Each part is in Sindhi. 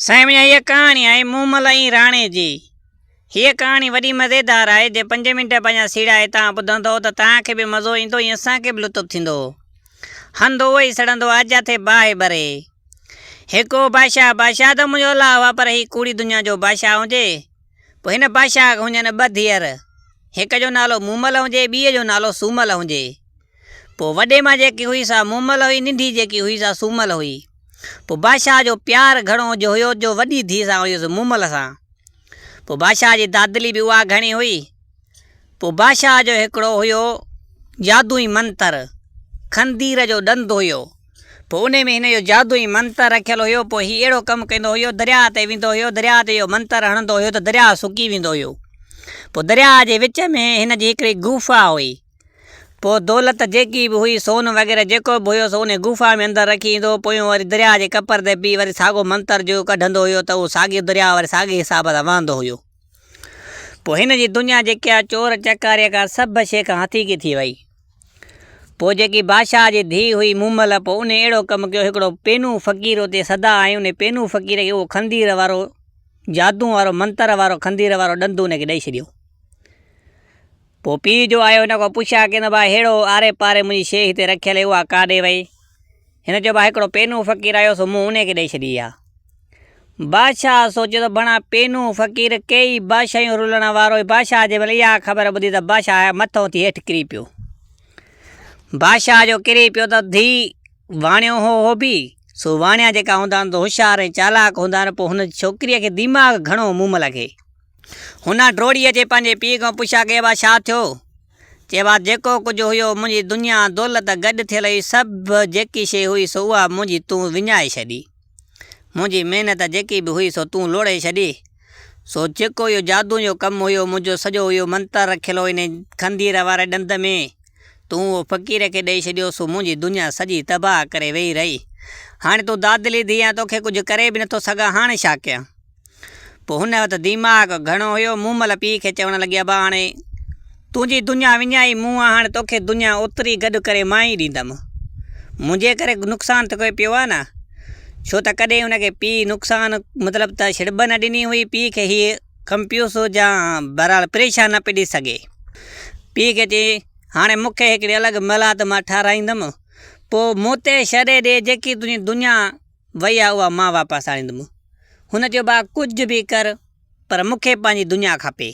سائين منهنجا هيء ڪهاڻي آهي مومل ۽ راڻي جي. هيء ڪهاڻي وڏي مزيدار آهي، جي پنج منٽ پنهنجا سيڙائي توهان ٻڌندؤ ته توهان کي به مزو ايندو ۽ اسان کي به لطف ٿيندو. هنڌ اهو ئي سڙندو آهي جاٿي باهه ٻري. هڪ هو بادشاهه، بادشاهه ته منهنجو الله هئا پر هي ڪوڙي دنيا جو بادشاهه هجي. پوء هن بادشاهه کي هجن ٻه ڌيئر، هڪ جو نالو مومل هجي ٻيء جو نالو سومل هجي. پوء وڏي مان جيڪي هئي سا مومل هئي، ننڍي جيڪي هئي سا سومل هئي. پوء بادشاهه جو پيار گهڻو جو هيو جو وڏي ڌيء سان هيس مومل سان. پوء بادشاهه جي دادلي به اها گهڻي هئي. پوء بادشاهه جو هڪڙو هيو جادوئي منتر، خندير جو ڏند هيو. پوء انهي ۾ هن جو جادوئي منتر رکيل هيو. پوء هي اهڙو ڪم ڪندو هيو، درياهه تي ويندو هيو، درياهه تي اهو منتر هڻندو هيو ته درياهه سڪي ويندو هيو. پوء درياهه جي وچ ۾ هن جي هڪڙي غوفا هئي. پوء دولت جيڪي به هئي، سون وغيره جيڪو به هيو سو انهي غوفا ۾ اندر رکي ايندو هو. پويون وري درياهه جي ڪپر تي بيهي وري ساڳو منتر جو ڪڍندو هيو ته اهو ساڳيو درياهه وري ساڳئي حساب سان وهندو هيو. پوء هن جي دنيا جيڪي آ چور چڪاريء کان سڀ شيء کان هٿيڪي ٿي وئي. پوء جيڪي بادشاهه جي ڌيء هئي مومل، پوء انهي اهڙو ڪم ڪيو، هڪڙو پينو فقير اتي سدا آيو، انهي پينو فقير کي اهو خندير وارو جادو وارو منتر وارو خندير وارو ڏند ان کي ڏئي ڇڏيو. پوء پيء جو آيو هن کان پڇيا ڪين ڀاء ههڙو آري پاري منهنجي شيء هتي رکيل هئي اها ڪاڏي وئي؟ هن چيو ڀاء هڪڙو پينو فقير آيو سو مون انهي کي ڏئي ڇڏي آ. بادشاهه سوچيو ته بڻا پينو فقير ڪيئي بادشاهيون رلڻ وارو هي. بادشاهه جنهن مهل اها خبر ٻڌي ته بادشاهه مٿو ٿي هيٺ ڪري پيو. بادشاهه جو ڪري پيو ته ڌيء واڻيو هو هو به سو واڻيا جيڪا هوندا آهن ته هوشيار ۽ چالاڪ هوندا آهن پوء هن ڇوڪريء کي دماغ گهڻو هو مومل کي. هن ڊوڙي اچي پنهنجي پيء کان پڇا ڪئي، ابا ڇا ٿيو؟ چي ابا جيڪو ڪجهه هيو، منهنجي دنيا دولت گڏ ٿيل هئي، سڀ جيڪي شيء هئي سو اها منهنجي تون وڃائي ڇڏي. منهنجي محنت جيڪي به هئي سو تون لوڙهي ڇڏي. سو جيڪو اهو جادوء جو ڪم هيو، منهنجو سڄو اهو منتر رکيل هو انهي خندير واري ڏند ۾، تون اهو فقير کي ڏئي ڇڏيو، سو منهنجي دنيا سڄي تباهه ڪري ويهي رهي. هاڻي تون دادلي ڌيء آهين، توکي ڪجهه ڪري به نٿو سگهان، هاڻي ڇا ڪيان؟ پوء هن وٽ ديماغ گهڻو هيو. مومل پيء کي چوڻ لڳي، ابا هاڻي تنهنجي دنيا وڃائي مون آ، هاڻي توکي دنيا اوتري گڏ ڪري مان ئي ڏيندم. منهنجي ڪري نقصان ته ڪوئي پيو آ نه. ڇو ته ڪڏهن هن کي پيء نقصان مطلب ته ڇڙٻ نه ڏني هئي. پيء کي هيء ڪمپيوس جا بهرحال پريشان نه پئي ڏسي سگهي. پيء کي چيائين، هاڻي مون کي هڪڙي الڳ محلات مان ٺهرائيندم. پوء مون تي ڇڏي ڏي جيڪي تنهنجي دنيا وئي آ اها مان واپس آڻيندم. هن چيو ڀاء ڪجهه به ڪر پر مون کي پنهنجي دنيا کپي.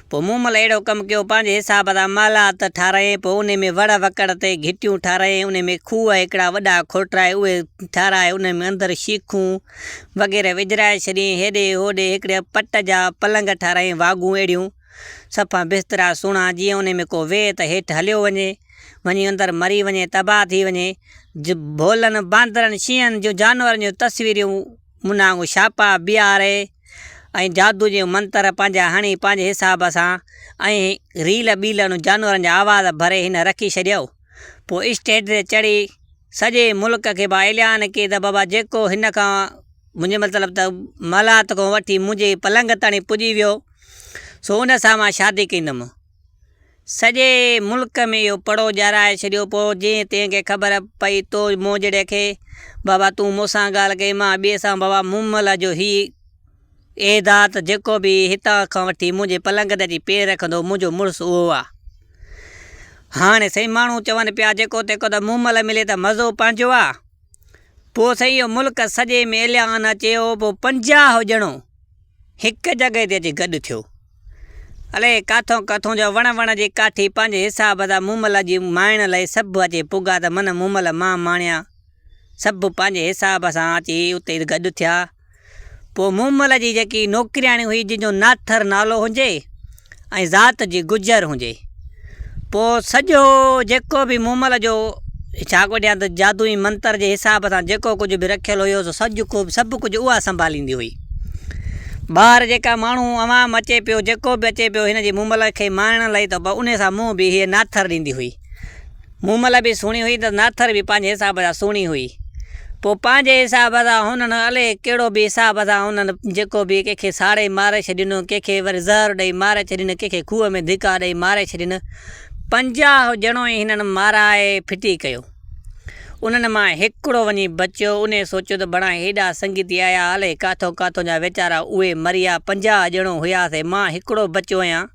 پوء مومل اهڙو ڪم ڪيو پنهنجي حساب سان محلات ٺاهرايائين پوء انهي ۾ وڙ وڪڙ تي گهٽيون ٺاهرايائين انهي ۾ کوهه هڪڙا وڏا کوٽرائي اهي ٺاهرائي انهي ۾ اندر شيخون وغيره وجهرائي ڇڏيائين هيڏي هوڏي هڪڙي پٽ جا پلنگ ٺاهرايائين واڳون اهڙيون صفا بسترا سهڻا جيئن انهي ۾ ڪو ويهي ته هيٺ هليو وڃي وڃي اندر مري وڃي تباهه ٿي وڃي. ڀولن، باندرن، شينهن جون جانورن جون تصويريون منانگو ڇاپا بيهاري ۽ جادو جون منتر پنهنجا هڻي پنهنجي حساب سان ۽ ريل ٻيلن جانورن جا آواز ڀري هن رکي ڇڏيو. پوء اسٽيج تي چڙهي سڄي ملڪ کي با اعلان ڪيي ته بابا جيڪو هن کان منهنجي مطلب ته محلات کان وٺي منهنجي پلنگ تاڻي پڄي ويو سو ان سان مان شادي ڪندم. سڄي ملڪ ۾ اهو پڙو ڄارائي ڇڏيو. پوء جنهن تنهن کي خبر پئي تو مون جهڙي کي، بابا تون مون سان ڳالهه ڪئي مان ٻئي سان بابا مومل جو هي عهد آ ته جيڪو به هتان کان وٺي منهنجي پلنگ تي اچي پير رکندو منهنجو مڙس اهو آ. هاڻي سائين ماڻهو چون پيا جيڪو تيڪو ته مومل ملي ته مزو پنهنجو آ. پوء سائين اهو ملڪ سڄي ۾ اعلان اچيو پوء 50 ڄڻو هڪ جڳهه تي اچي گڏ ٿيو. الائي ڪاٿون ڪاٿون جا وڻ وڻ جي ڪاٺي پنهنجي حساب سان مومل جي مائڻ لئي سڀ اچي پڳا ته من مومل مان ماڻيا. سڀ پنهنجي حساب سان اچي اتي گڏ ٿيا. پوء مومل جي جيڪي نوڪرياڻي هئي جنهن جو ناٿر نالو هجي ۽ ذات جي گجر هجي. پوء سڄو جيڪو به مومل جو ڇا ڪوٺيان ته جادوئي منتر جي حساب سان جيڪو ڪجهه به رکيل هيو سو سڄ ڪو سڀ ڪجهه اها سنڀاليندي هئي. ٻاهر جيڪا ماڻهو عوام اچي پيو جيڪو به اچي پيو هن جي مومل کي مارڻ لئي ته پوء انهي سان منهن به هيء ناٿر ڏيندي هئي. مومل به سهڻي هئي ته ناٿر به پنهنجي حساب سان سهڻي هئي. پوء پنهنجي حساب سان هنن الائي ڪهڙو به حساب سان هنن جيڪو به ڪنهن کي ساڙي ماري ڇڏين، ڪنهن کي وري زهر ڏئي ماري ڇڏين، ڪنهن کي کوهه ۾ ڌڪا ڏئي ماري ڇڏين. 50 ڄڻو ئي هنن مارائي ڦٽي ڪيو. انهن مان هڪڙو وڃي بچيو. انهي سوچيو ته بڻا هيڏا سنگتي آيا، الائي ڪاٿو ڪاٿو جا ويچارا اهي مريا، 50 ڄڻو هياسي، مان هڪڙو بچيو آهيان.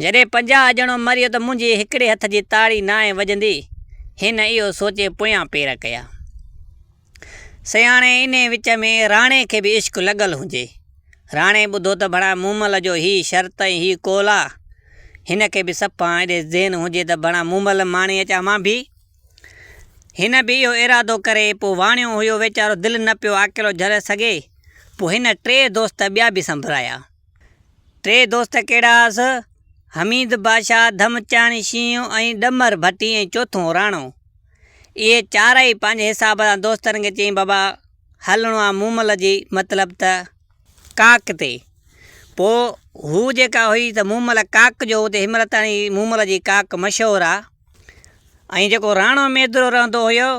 جڏهن 50 ڄڻو مريو ته منهنجي هڪڙي هٿ جي تاڙي ناهي وڄندي. هن اهو سوچي پويان پير ڪيا. سياڻي انهي وچ ۾ راڻي کي به عشق لڳل هجي. راڻي ٻڌو ته ڀڻا مومل جو هي شرط ۽ هي قول آ. هن کي به صفا ايڏي ذهن هجي ته ڀڻا مومل ماڻي اچان مان به. هن به اهو ارادو ڪري پوء واڻيو هيو ويچارو دل نه پيو آڪيلو جهلي سگهي. پوء هن ٽي دوست ٻيا به سنڀرايا. ٽي دوست ڪهڙا هئس؟ حميد بادشاهه، ڌمچاڻي شينهن ۽ ڏمر ڀٽي ۽ چوٿون راڻو. اهي چارئي پنهنجي حساب سان دوستن کي چيائين بابا هلڻو آ مومل جي مطلب ته ڪاڪ تي. پوء هو جيڪا هئي ته مومل ڪاڪ جو اتي هن مهل تائين مومل جي ڪاڪ مشهور آ ۽ جيڪو راڻو ميدرو رهندو هيو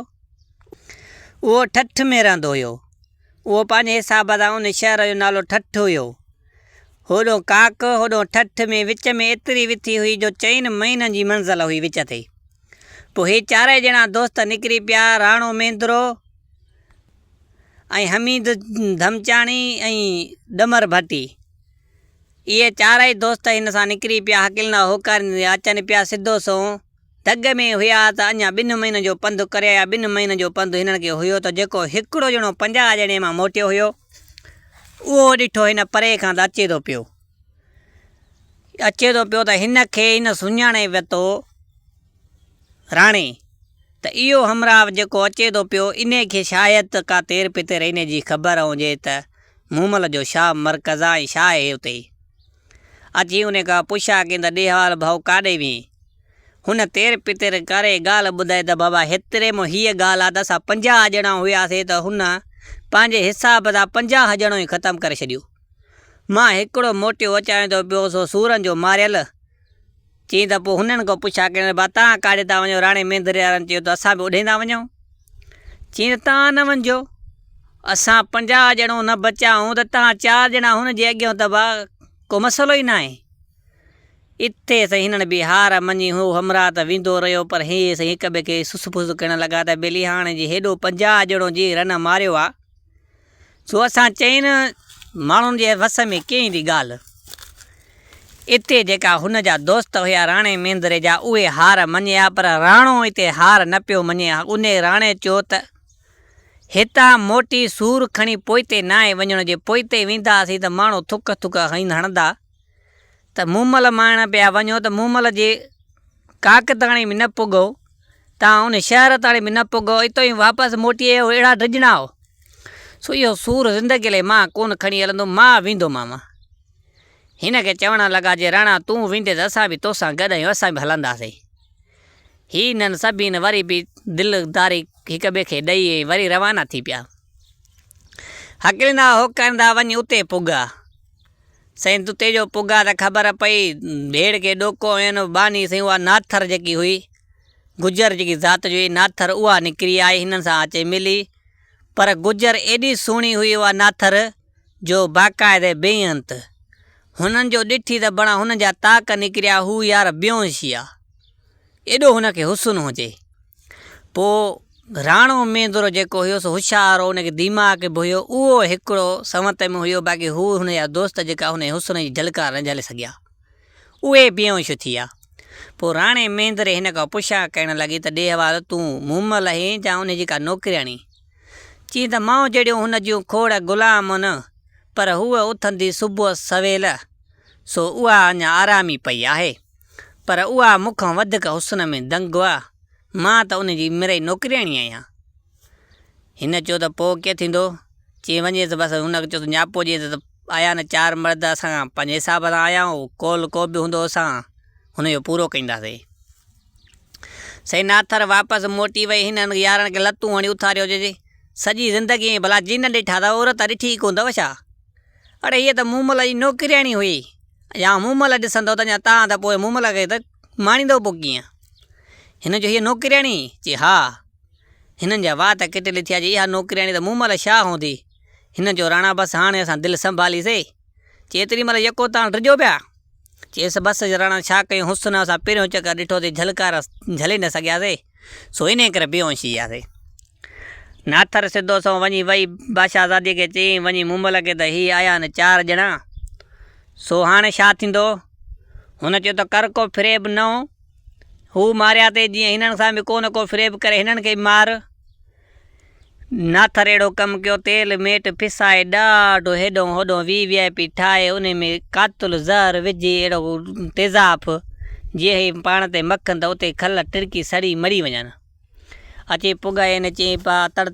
اهو ٺٺ ۾ رهندو هيو. اهو پنهنجي حساب سان ان شهر جو نالو ٺٺ هيو. هوڏهون ڪاڪ هوڏهون ٺٺ ۾ وچ ۾ ايتري وٿي هئي جو چئن مهينن جي منزل هئي وچ تي. پوء هي چارئي ڄڻا دوست نڪري پيا، راڻو ميندرو ۽ حميد ڌمچاڻي ۽ ڏمر ڀٽي. اهي چارئي دوست هن سان نڪري پيا، هڪلندا هوڪاريندي اچن پيا، سڌو سنئون دڳ ۾ هيا ته اڃا ٻن مهينن جو پنڌ ڪري آيا. ٻن مهينن جو پنڌ هنن کي هيو ته جيڪو هڪڙو ڄڻو 50 ڄڻي مان موٽيو هيو، اهو ڏٺو هن پري کان ته اچي ٿو پيو. اچي ٿو پيو ته هن کي هن سڃاڻي ورتو راڻي ته اهو همراهه جيڪو اچي ٿو پيو انهي کي شايد ڪا تير پتير انهي جي خبر هجي ته مومل جو شاهه مرڪز آ ۽ شاهه آهي اتي. اچي انهي کان پڇا ڪين ته ڏي حوال ڀائو ڪاڏي وئين؟ هن تير پتير ڪري ڳالهه ٻڌائي ته بابا هيتري مان هيء ڳالهه آ ته اسان 50 ڄڻا هياسي ته هن پنهنجي حساب سان 50 ڄڻو ئي ختم ڪري ڇڏيو. مان هڪڙو موٽيو اچانء ٿو پيو سو سورن جو ماريل. چيائين ته پوء هنن کان پڇا ڪريان ته ڀاء توهان ڪاڏي ٿا وڃو؟ راڻي مينڌري وارن چيو ته اسان به اوڏهين ٿا وڃون. چيائين ته توهان نه وڃجو. اسان 50 ڄڻو نه بچيا آهيون ته توهان چار ڄڻا هن جي اڳيان ته ڀاء ڪو مسئلو ئي ناهي. اتي سائين هنن به هار مڃي. هو همراهه ته ويندو رهيو پر هي سائين هڪ ٻئي کي سس ڦس ڪرڻ لڳا ته ٻيلي هاڻي جي هيڏو 50 ڄڻو جي رن ماريو آ سو اسان چئن ماڻهن جي وس ۾ ڪئين ايندي ڳالهه. اتي جيڪا هن جا دوست هيا راڻي مينڌري جا اهي هار مڃيا پر راڻو اتي هار نه پيو مڃي. انهي راڻي چيو ته هتان موٽي سور کڻي پوئتي ناهي وڃڻو جي پوئتي وينداسين ته ماڻهو ٿڪ ٿڪ هڻندا ته مومل ماڻڻ پيا وڃو ته مومل جي ڪاڪ تاڻي به نه پڳو، تان ان شهر تاڻي به نه پڳو، اتو ئي واپس موٽي آيو، اهڙا ڊڄڻا هو. سو اهو سور زندگيء لئي مان ڪونه کڻي هلندو، مان ويندومانء. هن کي چوڻ لڳا، جي راڻا تون ويندين ته اسان به توسان گڏ آهيون، اسان به هلنداسين. هي هنن سڀني وري به دل داري هڪ ٻئي کي ڏئي ۽ وري روانا ٿي پيا. هڪليندا هوڪاريندا وڃي اتي پڳا. سائين تتي جو پڳا ته خبر پئي، ڀيڙ کي ڏوڪو هنيو، ٻانهي سائين اها ناٿر جيڪي هئي، گجر جيڪي ذات جي هئي ناٿر اها نڪري آئي هنن سان اچي ملي، پر گجر ايڏي سهڻي هئي اها ناٿر جو باقاعدي بي انت. هنن جو ڏٺي ته بڻا هن جا تاڪ نڪريا هو يار بيهوشي آ. ايڏو هن کي حسن هجي. پوء راڻو ميندرو جيڪو هيو سو هوشيار هو، ان کي ديماغ به هيو، اهو هڪڙو سنوت ۾ هيو، باقي هو هن جا دوست جيڪا هن جي حسن جي جهلڪار نه جهلي سگهيا، اهي بيهوش ٿي ويا. پوء راڻي ميندري هن کان پڇا ڪرڻ لڳي ته ڏي حوال تون مومل آهين يا ان جي ڪا نوڪرياڻي؟ چيائين ته مان جهڙيون هن جون کوڙ غلام نه، پر هوء اٿندي صبح سويل، سو اها اڃا آرامي پئي آهي. پر اها مون کان وڌيڪ حسن ۾ دنگ آ، مان ته ان جي مڙئي نوڪرياڻي آهيان. هن چيو ته پوء ڪيئن ٿيندو؟ چيائين وڃي ته بس هن چيو ته نياپو ڏي ته آيا نه چار مرد اسان کان پنهنجي حساب سان آيا آهيون، قول ڪو به هوندو اسان هن جو پورو ڪنداسين. سائين ناٿر واپس موٽي وئي، هنن يارن کي لتون هڻي اٿاريو چي سڄي زندگي ۾ ڀلا جن ڏٺا اٿو عورت ڏٺي ئي ڪونه اٿو ڇا؟ اڙي هيء ته مومل جي نوڪرياڻي هئي. يا مومل ڏسندؤ ته اڃا تان ته پوء مومل کي ته ماڻيندؤ پوء ڪيئن؟ هن چيو هيء نوڪرياڻي؟ چي ها. هنن جا وات ڪٽيل ٿيا چي اها نوڪرياڻي ته مومل شاهه هوندي. هن چيو راڻا بس هاڻي اسان دل سنڀالي سي. چي ايتري مهل يڪو تان ڊڄو پيا؟ چيس بس راڻا ڇا ڪيون حسن اسان پهريون چڪر ڏٺو سي جهلڪار جهلي نه سگهياسي. سو انهي ڪري بيهوش ٿي وياسي. ناٿر سڌو سنئون وڃي وئي بادشاهزاديء کي چيائين، وڃي مومل کي ته هي آيا آهن چار ڄڻا، سو هاڻي ڇا ٿيندو؟ هن چيو ته ڪر ڪو فريب نئون، هو ماريا تي جيئن هنن سان به ڪو نه ڪو فريب ڪري هنن کي به مار. ناٿر اهڙو ڪم ڪيو، تيل ميٽ ڦسائي ڏاڍو هيڏهون هوڏهون وي وي آء پي ٺاهي انهي ۾ قاتل زهر وجهي اهڙو تيزاب جيئن هي پاڻ تي مکن ته اتي کل ٽڙڪي سڙي مري وڃن. اچي پڳائين چيائين پا تڙ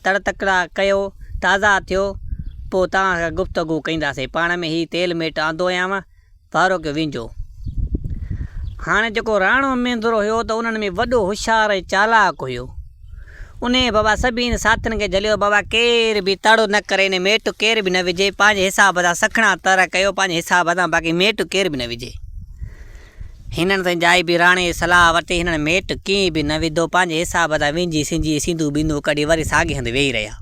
تڙ تڪڙا ڪيو تازا ٿيو پوء توهان سان گفتگو ڪينداسين پاڻ ۾ هي تيل ميٽ آندو آهيانو وارو ڪيو وينجو. هاڻي جيڪو راڻو مينڌرو هيو ته انهن ۾ وڏو هوشيار ۽ چالاڪ هيو. انهيء بابا سڀني ساٿين کي جهليو بابا ڪير به تڙ نه ڪري انهي ميٽ ڪير به نه وجهي پنهنجي حساب سان سکڻا تر ڪيو پنهنجي حساب سان باقي ميٽ ڪير به نه وجهي. هنن سائين جائي به راڻي جي صلاح ورتي هنن ميٽ ڪنهن به نه وڌو پنهنجي حساب سان وينجهي سنجهي سينڌو ٻينڌو ڪڍي وري ساڳي هنڌ ويهي رهيا.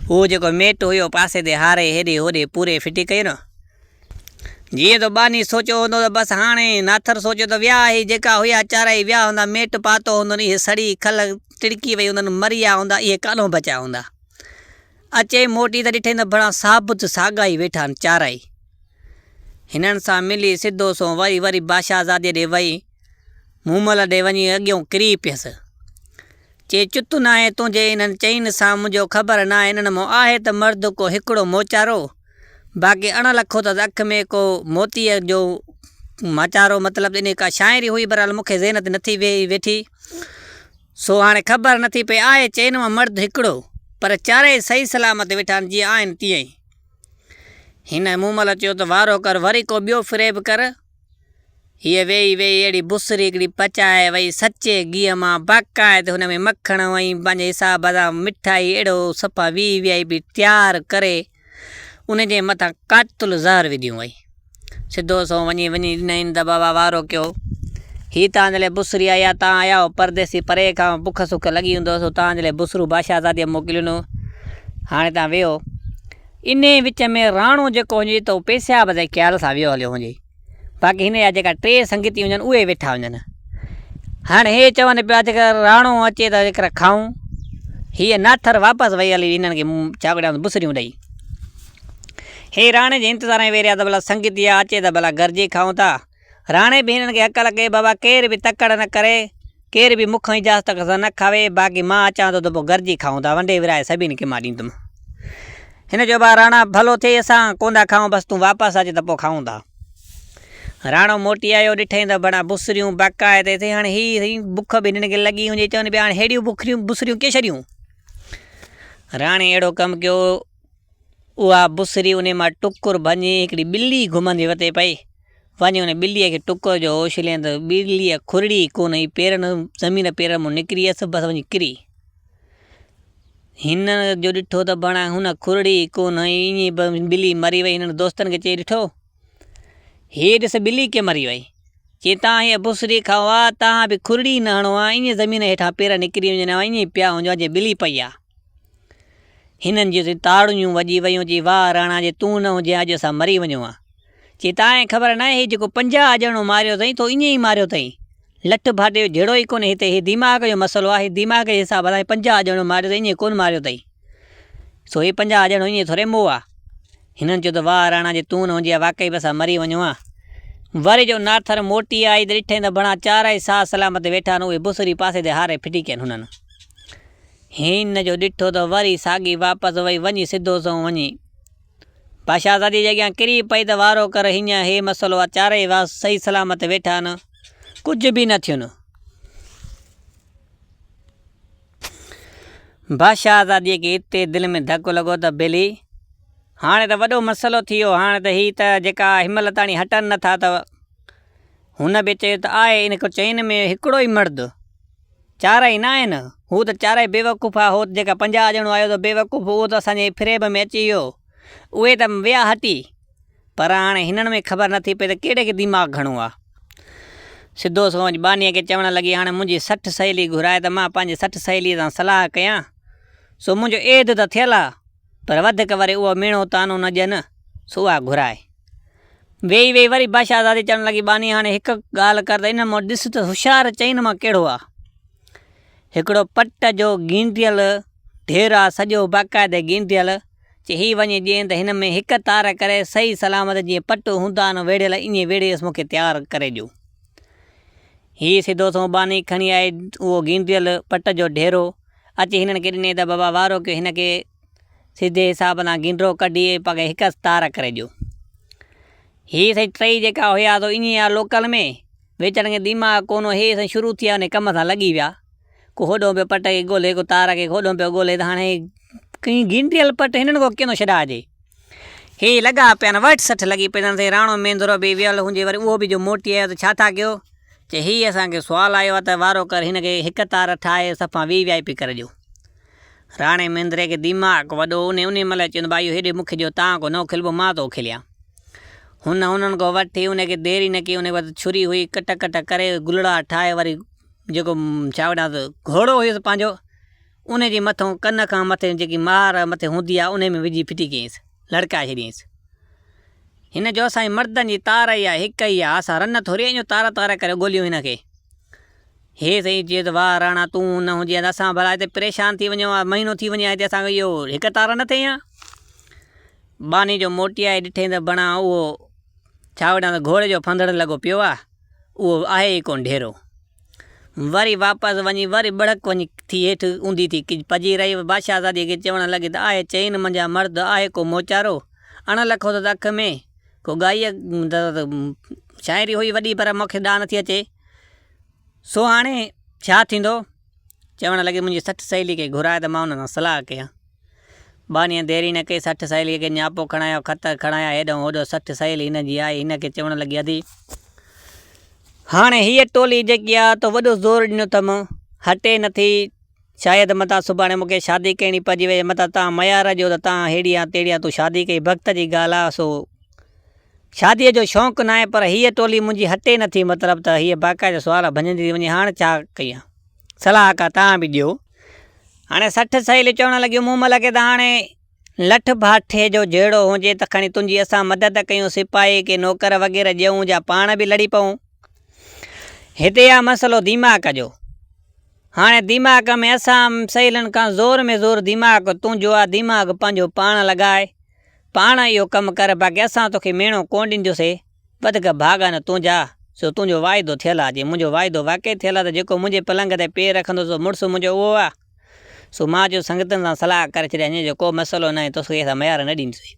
اهو جيڪو ميٽ هيو پاسي تي هاري هيڏي هوڏي پوري ڦٽي ڪين. جيئن ته ٻانهي سوچيو هوندو ته بس هاڻي ناٿر سوچيو ته ويا هي جيڪا هيا چارئي ويا هوندا ميٽ پاتو هوندن اهي سڙي کل ٽڙڪي وئي هوندن مري ويا هوندا اهي ڪاڏهون بچيا هوندا. اچي موٽي ته ڏٺئين ته ڀڻا ثابت ساڳا ئي ويٺا آهن چارئي. هنن سان ملي سڌو سنئون وري وري بادشاهزاديء ڏي وئي. مومل ڏي وڃي اڳيئون ڪري پيس. چي چت ناهي تنهنجي انهن چئن سان منهنجو خبر ناهي انهن مان آهي ته مرد ڪو هڪڙو موچارو باقي اڻ لکو اٿس اک ۾ ڪو موتيء جو ماچارو مطلب ته انهيء ڪا شاعري هئي بهرحال مون کي ذهن تي نٿي ويهي ويٺي سو هاڻي خبر نٿي پئي آهي چئن مان مرد هڪڙو پر چارئي صحيح سلامت ويٺا آهن جيئن آهن تيئن ئي. هن مومل چيو ته وارو ڪر وري ڪو ٻيو فريب ڪر. هيء ويهي ويهي اهڙي بصري هڪڙي پچائي وئي سچي گيهه مان باقاعدي هن ۾ مکڻ ۽ پنهنجي حساب سان مٺائي اهڙو صفا ويهي ويهي به تيار ڪري ان جي مٿان قاتل زهر وڌيون وئي. سڌو سنئون وڃي وڃي ڏنائين ته بابا وارو ڪيو. هي توهان جي لاء بصري آئي آهي، توهان آيا آهيو پرديسي پري کان بک سک لڳي هوندو سو توهان جي لاء بصرو بادشاهزاديء موڪليون. هاڻي توهان ويهو. انهيء وچ ۾ راڻو جيڪو هجي ته اهو پيسياب جي خيال سان ويو هليو هجي. باقي هن جا جيڪا ٽي سنگتي هجن اهي ويٺا هجن. هاڻي هي چون پيا جيڪر راڻو اچي ته جيڪر کائون. هيء ناٿر واپس وئي هلي هنن کي چاڪڙيان بصريون ڏئي. هي راڻي جي انتظار ۾ ويهي رهيا ته ڀلا سنگتي اچي ته ڀلا گڏجي کائون ٿا. راڻي به هنن کي هڪل ڪئي بابا ڪير به تڪڙ نه ڪري، ڪير به مون کان اجازت کان نه کاوي، باقي مان اچان ٿو ته پوء گڏجي کائون ٿا، ونڊي ورهائي سڀني کي مان ڏيندم. هن چيو ڀاء راڻا ڀلو ٿئي اسان ڪونه ٿا کائون بس تون واپس اچ ته پوء کائون ٿا. راڻو موٽي آيو ڏٺائين ته بڻا بصريون باقاعدي ٿي هاڻي هي سائين بک به هنن کي لڳي هجي چون پيا هاڻي ههڙيون بکريون بصريون ڪنهن ڇڏيون. راڻي اهڙو ڪم ڪيو اها بصري انهي مان ٽڪر ڀڃي هڪڙي ٻلي گهمندي وتي پئي وڃي ان ٻليء کي ٽڪر جو هوش لين ته ٻليء کرڙي ڪونه هئي پيرن زمين پيرن مان نڪري ويس بس وڃي ڪري. هن جو ڏٺو ته بڻا هن کرڙي ئي ڪونه هئي ائين ئي ٻلي مري وئي هنن دوستن کي چئي ڏٺو هي ڏس ٻلي ڪيئن مري وئي چي تان هيء بصري کائو ها تان به کرڙي نه هڻو ها ائين زمين هيٺان پير نڪري وڃن ها ائين ئي پيا هجو ها جيئن ٻلي پئي آ. هنن جون تاڙيون وڄي ويون چي واهه راڻا جي تون نه هجين ها اڄ اسان مري وڃون ها. چي تانء خبر ناهي هي جيڪو 50 ڄڻو ماريو اٿئي تو ائين ئي ماريو اٿئي. لٺ ڀاٽي جو جهيڙو ئي ڪونهي هتي هي دماغ جو مسئلو آهي دماغ جي حساب سان هي 50 ڄڻو ماريو اٿئي ائين ڪونه ماريو اٿئي. سو هي 50 ڄڻو ائين ٿوري مئو آ. هنن چيو ته واهه راڻا جي تون نه هجين ها واقعي به اسان مري وڃون ها. وري جو ناٿر موٽي آئي ته ڏٺائين ته بڻا چارئي ساهه سلامت ويٺا آهن اهي بصري پاسي تي هاري ڦٽي ڪين هنن. هن جو ڏٺو ته وري ساڳي واپس وئي وڃي سڌو سنئون وڃي بادشاهزادي جي اڳيان ڪري پئي ته وارو ڪر هينئن هي مسئلو آ چارئي واس صحيح سلامت ويٺا آهن ڪجهه به نه ٿين. بادشاهزاديء کي اتي دل ۾ ڌڪ لڳو ته ٻيلي هاڻي ته وڏو مسئلو ٿي ويو هاڻي ته هي ته جيڪا هن مهل تاڻي هٽن نٿا ته هن به چيو ته آهي ان چئن ۾ هڪڙو ئي مرد چارئي نه آهن هو ته چارئي بيوقوف آ هو ته جيڪا 50 ڄڻو آيو ته بيوقوف اهو ته اسان جي فريب ۾ اچي ويو اهي ته ويا هٽي پر هاڻي هنن ۾ خبر نٿي پئي ته ڪهڙي کي دماغ گهڻو آ. سڌو سنئون وڃي ٻانهيء کي چوڻ لڳي هاڻي منهنجي 60 سهيلي گهرائي ته مان پنهنجي 60 سهيليء سان صلاح ڪيان سو منهنجو عيد ته ٿيل آ پر وڌيڪ وري اهو ميڻو طعنو نه ڏين سو اها گهرائي. ويهي ويهي وري بادشاهزادي چوڻ لڳي ٻانهي هاڻي هڪ ڳالهه ڪر ته انهن مان ڏس ته هوشيار چئن مان ڪهڙو آ. هڪڙو پٽ جو گينڊيل ڍير آ سڄو باقاعدي گينڊيل، چي هي وڃي ڏين ته هن ۾ هڪ تار ڪري صحيح سلامت جيئن پٽ هوندا آهن ويڙهيل ائين ويڙهيس مون کي تيار ڪري ڏيو. هي سڌو سنئون ٻانهي کڻي آئي اهو گينڊيل پٽ جو ڍيرو اچي هنن کي ڏني ته بابا وارو ڪيو هن کي سڌي حساب سان گينڊرو ڪڍي ۽ هڪ تار ڪري ڏيو. هي سائين ٽئي جيڪا هيا سو ائين آ لوڪل ۾ ويچارن کي ديماغ ڪونه هو هي سائين شروع ٿي ويا انهي ڪم سان لڳي ويا. ڪو هوڏهون پيو پٽ کي ڳولي ڪو تار کي هوڏهون پيو ڳولي ته هاڻي ڪنهن گينڊيل پٽ هنن کان ڪيئن ٿو ڇڏائجي. هي لڳا پيا آهن وٺ 60 لڳي پئي اٿن سائين راڻو مينڌرو به ويل هجي وري اهو به جو موٽي آيو ته ڇا ٿا ڪيو؟ چي هي اسان کي سوال آيو آهي ته وارو ڪر هن کي هڪ تار ٺاهي صفا وي وي آء پي ڪري ڏيو. راڻي مينڌري کي ديماغ وڏو انهي انهي مهل چيو ته ڀائي اهو هيڏي مون کي ڏيو تان ڪو نه کلبو مان ٿو کليان. هن هنن کان وٺي انهي کي دير ئي نه ڪئي انهي وٽ ڇري هئي ڪٽ ڪٽ ڪري گلڙا ٺاهي وري جيڪو ڇا وڏانس گهوڙو هيس پنهنجو انهي جي مٿئون ڪن کان مٿي جيڪي مهار مٿي هوندي آهي انهي ۾ وجهي ڦٽي ڪيائينس لڙڪائي ڇڏيائينس. هن چيو اسان جي مردن جي تار ئي آهي هڪ ئي آهي اسان رن ٿوري آهيون جو تار تار ڪري ڳوليون هن کي. هي سائين چيو ته واهه راڻا تون نه هجين ها ته اسان ڀلا هتي پريشان ٿي وڃون ها، مهينو ٿي وڃي ها هتي اسان کي اهو هڪ تار نه ٿئي ها. ٻانهي جو موٽي آئي ڏٺئين ته بڻا اهو ڇا وڏان ته گهوڙي جو ڦندڙ لڳو پيو آ، اهو آهي ئي ڪونه ڍيرو. وري واپس وڃي وري ٻڙڪ وڃي ٿي هيٺ اونڌي ٿي پڄي رهي. بادشاهزاديء کي چوڻ لڳي ته آهي چئن منجهان مرد، آهي ڪو موچارو، اڻ لکو اٿس اک ۾، ڪو ڳائيء شاعري هئي وڏي پر مون کي ڏانء نٿي اچي. سو هاڻي ڇا ٿيندو؟ چوڻ لڳي، منهنجي 60 سهيلي کي گهراء ته مان ان سان صلاح ڪيان. ٻانهيء دير ئي نه ڪئي، 60 سهيليء کي نياپو کڻايو، خط کڻايا، هيڏانهن هوڏانهن 60 سهيلي هن جي آئي، هن کي چوڻ لڳي، ادي! هاڻي هيء ٽولي جيڪي آ، تو وڏو زور ڏنو اٿم، هٽي نٿي، شايد متان سڀاڻي مون کي شادي ڪرڻي پئجي وڃي، متان تان ميار ڏيو ته تان هيڙي آن تيڙي آن، تون شادي ڪئي، بخت جي ڳالهه آ، سو شاديء جو شوق ناهي پر هيء ٽولي منهنجي هٽي نٿي مطلب ته هيء باقاعده سوال ڀڃندي ٿي وڃي هاڻ ڇا ڪيان؟ صلاح ڪا توهان به ڏيو. هاڻي 60 سهيليون چوڻ لڳيون مومل کي ته هاڻي لٺ ڀاٺي جو جهيڙو هجي ته کڻي تنهنجي اسان مدد ڪيون سپاهي ڪي نوڪر وغيره ڏيون جا پاڻ به لڙي پئون. هتي آ مسئلو ديماڪ جو. هاڻي ديماڪ ۾ اسان سهيلين کان زور ۾ زور ديماڪ تنهنجو آ ديماڪ پنهنجو پاڻ لڳاء. پاڻ اهو ڪم ڪر، باقي اسان توکي ميڻو ڪونه ڏينديوسين، وڌڪ ڀاڳ آهن تنهنجا، سو تنهنجو واعدو ٿيل آ، جي منهنجو واعدو واقعي ٿيل آ ته جيڪو منهنجي پلنگ تي پير رکندو سو مڙس منهنجو اهو آ، سو مان جو سنگتين سان صلاح ڪري ڇڏيان هيئن جو ڪو مسئلو ناهي توکي اسان ميار نه ڏينديوسين.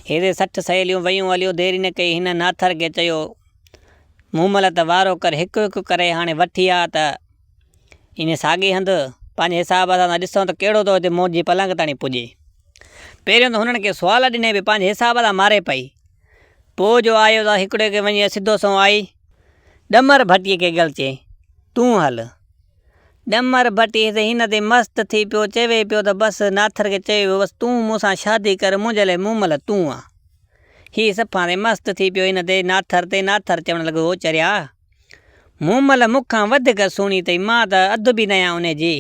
هيڏي 60 سهيليون ويون هليون، دير ئي نه ڪئي هن ناٿر کي چيو، مومل ته وارو ڪر هڪ هڪ ڪري هاڻي وٺي آ ته ان ساڳئي هنڌ پنهنجي حساب سان ڏسون ته ڪهڙو ٿو هتي منهنجي پلنگ تاڻي پڄي. پهريون ته هنن کي سوال ڏني به پنهنجي حساب سان ماري پئي. پوء جو آيو ته هڪڙي کي وڃي سڌو سنئون آئي. ڏمر ڀٽيء کي ڳل چئي، تون هل. ڏمر ڀٽي هتي هن تي مست ٿي پيو، چوي پيو ته بس ناٿر کي چوي پيو بس تون مون سان شادي ڪر، منهنجي لاء مومل تون آن. هي صفا تي مست ٿي پيو هن تي ناٿر تي، ناٿر چوڻ لڳو او چريا! مومل مون کان وڌيڪ سهڻي اٿئي، مان ته اڌ به ناهيان انهي جي.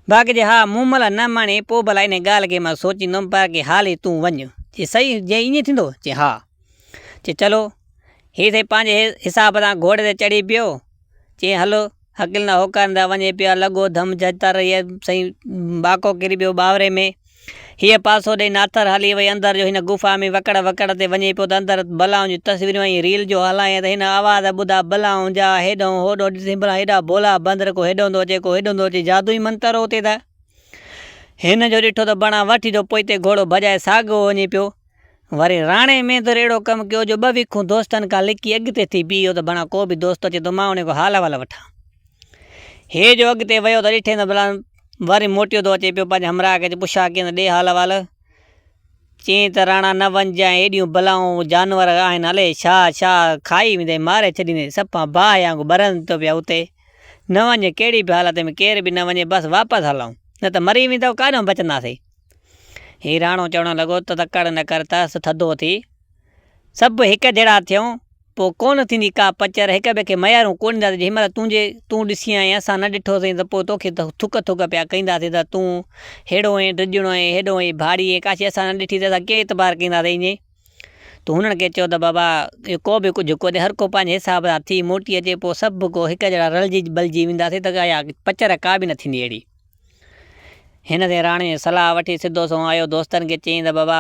باقي جي ها مومل نه مڃي پوء ڀلا انهي ڳالهه کي مان سوچيندم، باقي حالي تون وڃ. چي سائين جي ائين ٿيندو؟ چي ها. چي چلو. هي سائين پنهنجي حساب سان گهوڙي تي چڙهي پيو. چي هل. هڪلندا هوڪاريندا وڃي پيا. لڳو ڌم جهتر. هي سائين ٻاڪو ڪري پيو ٻاوري ۾. هيء پاسو ڏئي ناٿر هلي وئي اندر جو هن غفا ۾ وڪڙ وڪڙ تي وڃي پيو ته اندر بلائن جون تصويرون ۽ ريل جو هلايائين ته هن آواز ٻڌا بلائن جا هيڏانهن هوڏانهن ڏسين ڀلا هيڏا ڀولا بندر ڪو هيڏانهن ٿو اچي ڪو هيڏانهن ٿو اچي جادوئي منتر هو اتي ته هن جو ڏٺو ته بڻا وٺي ٿو پوئتي گهوڙو ڀڄائي ساڳيو وڃي پيو وري راڻي مينڌر اهڙو ڪم ڪيو جو ٻه وکون دوستن کان لڪي اڳتي ٿي بيهي ويو ته بڻا ڪو به دوست اچي ٿو مان ان کان حال احوال وٺان. هي جو اڳتي ويو ته ڏٺئين ته ڀلا وري موٽيو ٿو اچي پيو پنهنجي همراهه کي اچي پڇا ڪيائين ته ڏي حال احوال. چيائين ته راڻا نه وڃجانء ايڏيون بلائون جانور آهن الائي ڇا ڇا کائي ويندئي ماري ڇڏيندئي صفا باهه وانگر ٻرن ٿو پيا اتي نه وڃ ڪهڙي به حالت ۾ ڪير به نه وڃي بس واپس هلون نه ته مري ويندؤ ڪاڏانهن بچنداسين. هي راڻو چوڻ لڳو ته تڪڙ نه ڪر ترس ٿڌو ٿي، سڀ هڪ جهڙا ٿيون، پوء ڪونه ٿيندي ڪا پچر، هڪ ٻئي کي ميارون ڪونه ڏينداسين، جي هن مهل تون جي تون ڏسين ۽ اسان نه ڏٺوسين ته پوء توکي ٿڪ ٿڪ پيا ڪينداسين ته تون ههڙو ۽ ڊڄڻو ۽ هيڏو ۽ ڀاڙي ۽ ڪاشي اسان نه ڏٺي ته اسان ڪيئن اعتبار ڪينداسين ائين. تون هنن کي چئو ته بابا اهو ڪو به ڪجهه ڪونهي هر ڪو پنهنجي حساب سان ٿي موٽي اچي پوء سڀ ڪو هڪ جهڙا رلجي بلجي وينداسين ته اها پچر ڪا به نه ٿيندي اهڙي. هن سين راڻي جي صلاح وٺي سڌو سنئون آيو دوستن کي چيائين ته بابا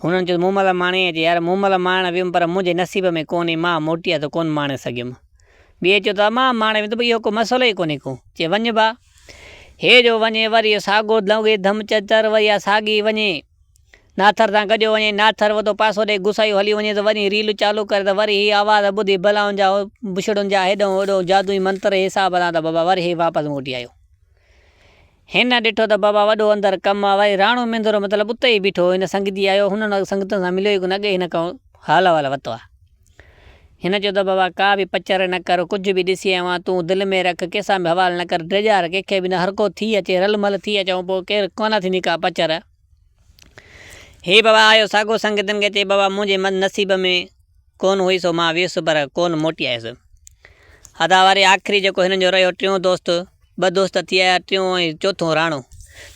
هنن چيو ته مومل ماڻي اچ يار مومل ماڻڻ ويم پر منهنجي نصيب ۾ ڪونهي مان موٽي آيس ڪونه ماڻي سگهيم. ٻئي چيو ته مان ماڻي ويندم اهو ڪو مسئلو ئي ڪونهي ڪو چي وڃ با. هي جو وڃي وري ساڳو لڳي ڌم چچر وري اها ساڳي وڃي ناٿر سان گڏيو وڃي ناٿر وڌو پاسو ڏئي گسايو هليو وڃي ته وري ريل چالو ڪري ته وري هي آواز ٻڌي بلائن جا بڇڙن جا هيڏهون هوڏهون جادوئي منتر جي حساب سان ته بابا وري هي واپس موٽي آيو. هن ڏٺو ته بابا وڏو اندر ڪم آ وري راڻو مينڌرو مطلب اتي ئي بيٺو هو هن سنگتي آيو هنن سنگتن سان مليو ئي ڪونه اڳي هن کان حال احوال ورتو آ. هن چيو ته بابا ڪا به پچر نه ڪر ڪجهه به ڏسي آيو آهيان تون دل ۾ رک ڪنهن سان به حوال نه ڪر ڊيڄار ڪنهن کي به نه هرڪو ٿي اچي رل مل ٿي اچون پوء ڪير ڪونه ٿيندي ڪا پچر. هي بابا آيو ساڳو سنگتين کي چئي بابا منهنجي نصيب ۾ ڪونه هئي سو مان ويس پر ڪونه موٽي آيس. ادا وري آخري جيڪو هنن جو رهيو ٽيون دوست ٻه دوست ٿي آيا ٽيون ۽ چوٿون راڻو.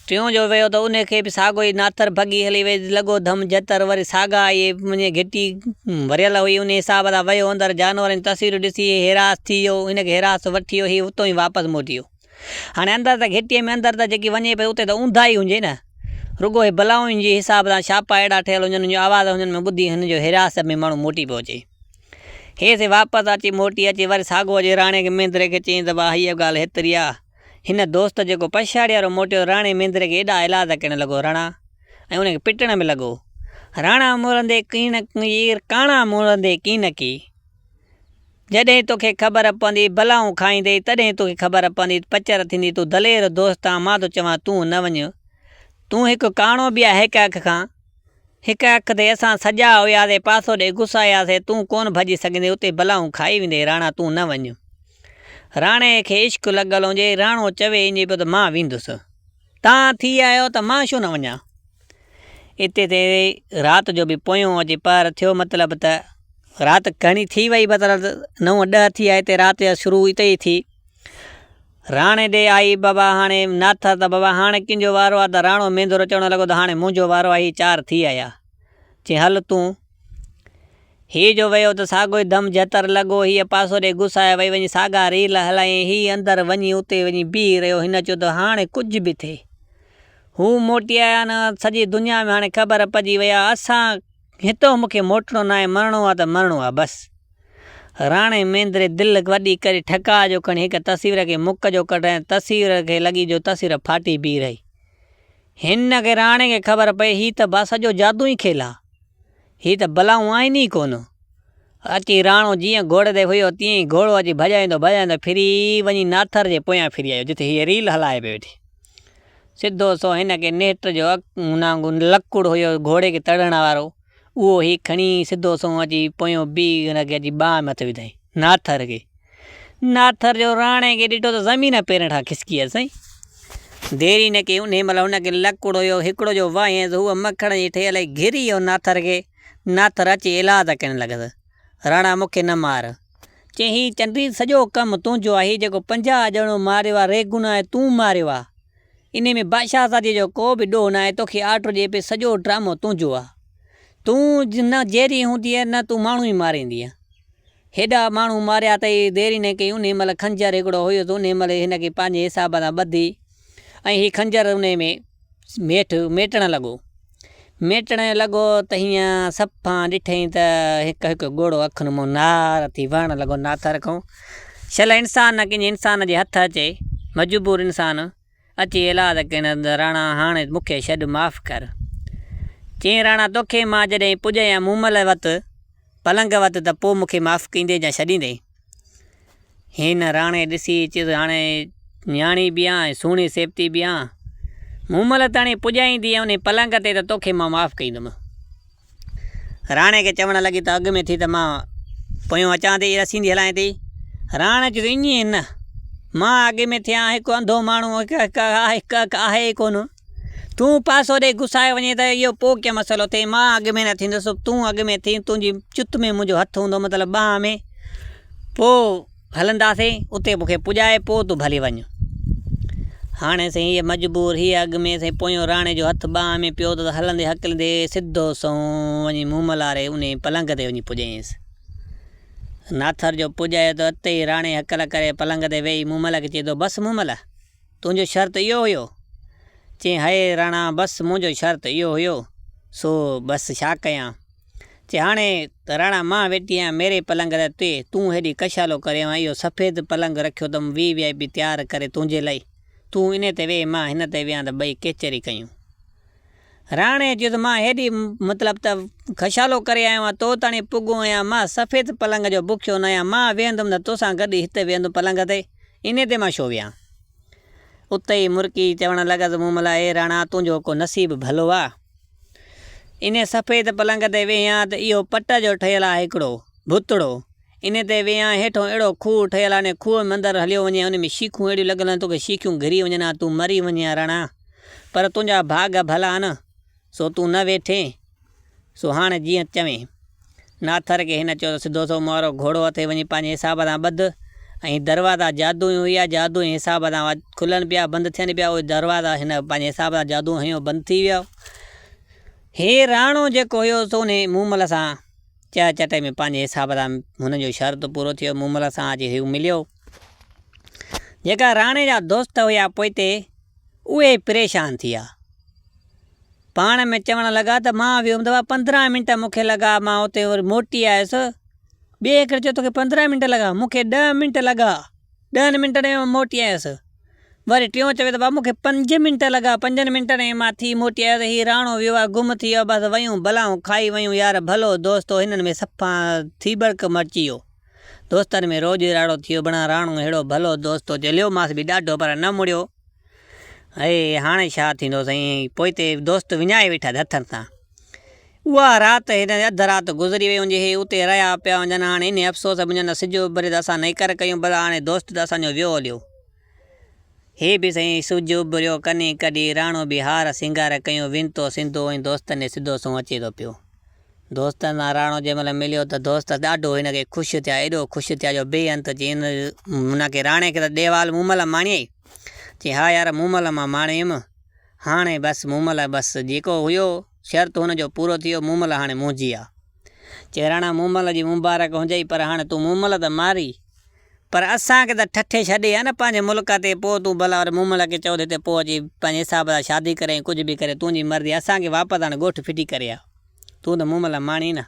ٽيون جو ويو ته انهي کي به ساڳو ئي ناٿر ڀڳي هلي وئي لڳو ڌم جهتر وري ساڳا اهي وڃي گهٽي وريل هئي انهي حساب سان ويو اندر جانورن جون تصويرون ڏسي هي هراس ٿي ويو هن کي هراس وٺي ويو هي اتو ئي واپس موٽي ويو. هاڻي اندر ته گهٽيء ۾ اندر ته جيڪي وڃي پئي اتي ته اونداهي هجي نه. رڳو هي بلائن جي حساب سان ڇاپا اهڙا ٺهيل هجن جو آواز هنن ۾ ٻڌي هن جو هراس ۾ ماڻهو موٽي پيو اچي. هي سي واپس اچي موٽي اچي وري ساڳو اچي راڻي کي مينڌري کي چيائين ته ڀاء هيء ڳالهه هيتري آ. هن دوست جيڪو پڇاڙيء وارو موٽيو راڻي مينڌري کي ايڏا ايلاز ڪرڻ لڳو راڻا ۽ ان کي پٽڻ به لڳو. راڻا مڙندي ڪين ڪي ڪاڻا مڙندي ڪين ڪي. جڏهن توکي خبر پوندي بلائون کائيندي تڏهن توکي خبر پوندي پچر ٿيندي تون دلير دوست آن مان ٿو چوان تون نه وڃ تون هڪ ڪاڻو به آهين هڪ اک کان هڪ اک تي اسان سڄا هياسي پاسو ڏئي گساياسي تون ڪونه ڀڄي سگهندين اتي بلائون کائي ويندين راڻا تون نه وڃ راڻي کي عشق لڳل هجي راڻو چوي ائين پيو ته مان ويندس تان ٿي آيو ته مان ڇو نه وڃان. اتي تي رات جو به پويون اچي پهر ٿيو مطلب ته رات گهڻي ٿي وئي مطلب نو ڏهه ٿي ويا اتي رات جا شروع اتي ئي ٿي. راڻي ڏي آئي بابا هاڻي ناٿر ته بابا هاڻي ڪنهن جو وارو آ ته راڻو مينڌرو چوڻ لڳو ته هاڻي منهنجو وارو آ هي چار ٿي آيا. چي هل تون. هي جو ويو ته ساڳو ئي دم جهتر لڳو هيء پاسو ڏي گسائي وئي وڃي ساڳا ريل هلايائين هي اندر وڃي اتي وڃي بيهي رهيو هن چيو ته هاڻي ڪجهه به ٿئي هو موٽي آيا نه سڄي دنيا ۾ هاڻي خبر پئجي وئي آ اسان هتو مون کي موٽڻو ناهي مرڻو آ ته مرڻو آ بس. راڻي مينڌري دل وڏي ڪري ٺڪاء جو کڻي هڪ تصوير کي مڪ جو ڪڍرايائين تصوير کي لڳي جو تصوير ڦاٽي بيهي رهي. هن کي راڻي کي خبر پئي هي ته با سڄو جادوئي کيل آ. هي ته بلائون آهن ئي ڪونه. اچي راڻو جيئن گهوڙي تي هيو تيئن ئي گهوڙو اچي ڀڄائيندو ڀڄائيندو ڦري وڃي ناٿر جي پويان ڦري آيو جتي هيء ريل هلائي پئي ويٺي. سڌو سو هن کي نيٺ جو لڪڙ هيو گهوڙي کي تڙڻ وارو اهو هي کڻي سڌو سنئون اچي پويون بيهي هن کي اچي ٻانهن ۾ هٿ وڌائين ناٿر کي. ناٿر جو راڻي کي ڏٺو ته زمين پيرن کان کسڪي آيس سائين. دير ئي نه ڪئي انهي مهل هن کي لڪڙ هيو هڪڙو جو واهيائينس هوء مکڻ جي ٺهيل هئي گهري ويو ناٿر کي. ناٿر اچي ايلاز ڪرڻ لڳس راڻا مون کي نه مار. چيائين هي چنڊي سڄو ڪم تنهنجو آهي هي جيڪو 50 ڄڻو ماريو آ ريگناهه تون ماريو آ. انهي ۾ بادشاهزاديء جو ڪو به ڏوهه ناهي توکي آرڊر ڏئي پئي سڄو ڊرامو تنهنجو آ. تون نه جيئري هوندينء نه تون ماڻهو ئي ماريندينء. هيڏا ماڻهو ماريا اٿئي، دير ئي نه ڪئي، انهي مهل خنجر هڪڙو هيس، انهي مهل هن کي پنهنجي حساب سان ٻڌي ۽ هي خنجر انهي ۾ هيٺ ميٽڻ لڳو. ميٽڻ لڳو ته هيئن صفا ڏٺئين ته هڪ هڪ ڳوڙهو اکين مان نار ٿي وهڻ لڳو ناٿر کان. شل انسان نه ڪنهن انسان جي هٿ اچي، مجبور انسان. اچي ايلاز ڪين ته راڻا هاڻي مون کي ڇڏ معاف ڪر. چيائين راڻا توکي مان جڏهن پڄايان مومل وت پلنگ وت ته پوء مون کي معاف ڪيندين يا ڇڏيندين؟ هن راڻي ڏسي چيس هاڻي نياڻي به آن ۽ سهڻي سيبتي به آن مومل تاڻي پڄائيندين انهي پلنگ تي ته توکي مان معاف ڪيندم. راڻي کي چوڻ لڳي ته اڳ ۾ ٿي ته مان پويون اچان ٿي، رسيندي هلائين ٿي. راڻي چيس ائين نه، مان اڳ ۾ ٿيان، هڪ انڌو ماڻهو هڪ اک هڪ اک آهي ئي ڪونه. تون پاسو ڏيئي گسائي وڃين ته اهو پوء ڪيئن مسئلو ٿئي، مان اڳ ۾ نه ٿيندس، تون اڳ ۾ ٿي، تنهنجي چت ۾ منهنجو هٿ هوندو مطلب ٻانهن ۾، پوء هلنداسين، اتي مون کي پڄائي پوء تون ڀلي وڃ. هاڻي سائين هيء مجبور هيء اڳ ۾ سائين پويون راڻي جو هٿ ٻانهن ۾ پيو ته هلندي هڪلندي سڌو سنئون وڃي مومل واري انهي پلنگ تي وڃي پڄائينس. ناٿر جو پڄايو ته اتي ئي راڻي هڪل ڪري پلنگ تي ويهي مومل کي چئي ٿو، بس مومل! تنهنجو شرط اهو هيو؟ چيائين، هائي راڻا بس منهنجو شرط اهو هيو، سو بس ڇا ڪيان؟ چي هاڻي ته راڻا مان ويٺي آهيان ميري پلنگ تي، تون هيڏي ڪشالو ڪريو آهين، اهو سفيد پلنگ رکيو اٿم وي وي آء پي تيار ڪري تنهنجي لاء، تون انهي تي ويهه مان هن تي ويهان ته ٻئي ڪچهري ڪيون. راڻي چيو ته مان هيڏي مطلب ته کشالو ڪري آيو آهيان، تو تاڻي پڳو آهيان، مان سفيد پلنگ جو بکيو نه آهيان، مان ويهندم ته توسان گڏ ئي هت ويهندم پلنگ تي، انهي تي مان ڇو ويهان؟ اتي ئي مرڪي چوڻ لڳس مومل اي راڻا تنهنجو ڪو نصيب ڀلو آ. انهيء سفيد پلنگ تي ويهان ته اهو پٽ جو ٺهيل آهي هڪڙو ڀتڙو. انهيء تي ويهان هيٺون اهڙو کوهه ٺهيل آهي انهيء کوهه ۾ اندر هليو وڃين ان ۾ شيخون اهڙيون لڳل آهن توکي شيخيون گهري وڃن ها تون مري وڃين ها راڻا پر تنهنجا ڀاڳ ڀلا آهن سو تون نه ويٺين سو هاڻ جيئن چوين. ناٿر کي هن چيو ته سڌو سو مون وارو گهوڙو اٿئي وڃي پنهنجي حساب سان ٻڌ ۽ دروازا جادوئي هيا جادوئي حساب سان کلن پيا بند ٿين پيا اهي دروازا هن پنهنجي حساب سان جادو هنيو بند ٿي ويا. هي راڻو جيڪو هيو سو انهي مومل سان چهه چٽي ۾ پنهنجي حساب سان هن جو شرط پورو ٿيو مومل سان اچي هو مليو. جيڪا راڻي جا دوست هيا پوئتي اهي پريشان ٿي ويا. پاڻ ۾ چوڻ لڳا ته مان ويم ته 15 منٽ مون کي لڳا مان اتي وري موٽي آيس. ٻئي هڪڙي چيو توکي 15 منٽ لڳا مون کي ڏهه منٽ لڳا ڏهن منٽن ۾ مان موٽي آيس. وري ٽيون چوي ته بابا مون کي پنج منٽ لڳا پنجن منٽن ۾ مان ٿي موٽي آيس هي راڻو ويو آهي گم ٿي ويو آهي بس ويون بلائون کائي ويون يار ڀلو دوست هو هنن ۾ صفا ٿيٻڙڪ مچي ويو دوستن ۾ روڄ راڙو ٿي ويو بڻا راڻو ههڙو ڀلو دوست هو جهليومانس به ڏاڍو پر نه مڙيو. اي هاڻي ڇا ٿيندو سائين پوئتي دوست وڃائي ويٺا ڌٿن سان. اها رات هن اڌ رات گذري وئي هجي هي اتي رهيا پيا هجن هاڻي انهي افسوس ۾ هجن ته سج اڀري ته اسان نيڪر ڪيون ڀلا هاڻي دوست ته اسان جو ويو هليو. هي به سائين سج اڀريو ڪني ڪڍي راڻو به هار سينگار ڪيون وينتو سنڌو ۽ دوستن ڏي سڌو سنئون اچي ٿو پيو. دوستن سان راڻو جنهن مهل مليو ته دوست ڏاڍو هن کي خوش ٿيا ايڏو خوش ٿيا جو بي انت چي هن کي راڻي کي ته ڏيوال مومل ماڻيئي. چي ها يار مومل مان ماڻيم هاڻي بس مومل بس جيڪو هيو شرط هن جو پورو ٿي ويو مومل هاڻي منهنجي آ. چي راڻا مومل جي مبارڪ هجئي پر هاڻي تون مومل ته ماري پر اسان کي ته ٺٺي ڇڏي ها نه پنهنجي ملڪ تي پوء تون ڀلا وري مومل کي چئو ته هتي پوء اچي پنهنجي حساب سان شادي ڪري ۽ ڪجهه به ڪري تنهنجي مرضي اسان کي واپس هاڻي ڳوٺ ڦٽي ڪري ها تون ته مومل ماڻي نه.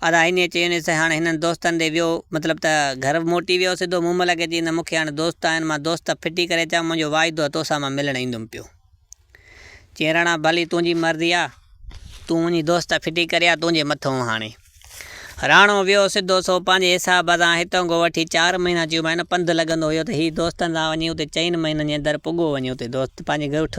ادا انهيء چيونيس ته هاڻي هنن دوستن ڏي ويو مطلب ته گهر موٽي ويو سڌو مومل کي چيائين ته مون کي هاڻي دوست آهن مان دوست ڦٽي ڪري اچان منهنجو واعدو آهي توسان مان ملڻ ايندم پيو. چيائين راڻا ڀلي تنهنجي مرضي آ تون وڃي دوست ڦٽي ڪري آ تنهنجي مٿئون هاڻي. راڻو ويو سڌو سو پنهنجي حساب سان هتئون کان وٺي چار مهينا چيومانء نه پنڌ لڳندو هيو ته هي دوستن سان وڃي اتي چئن مهينن جي اندر پڳو وڃي اتي دوست پنهنجي ڳوٺ.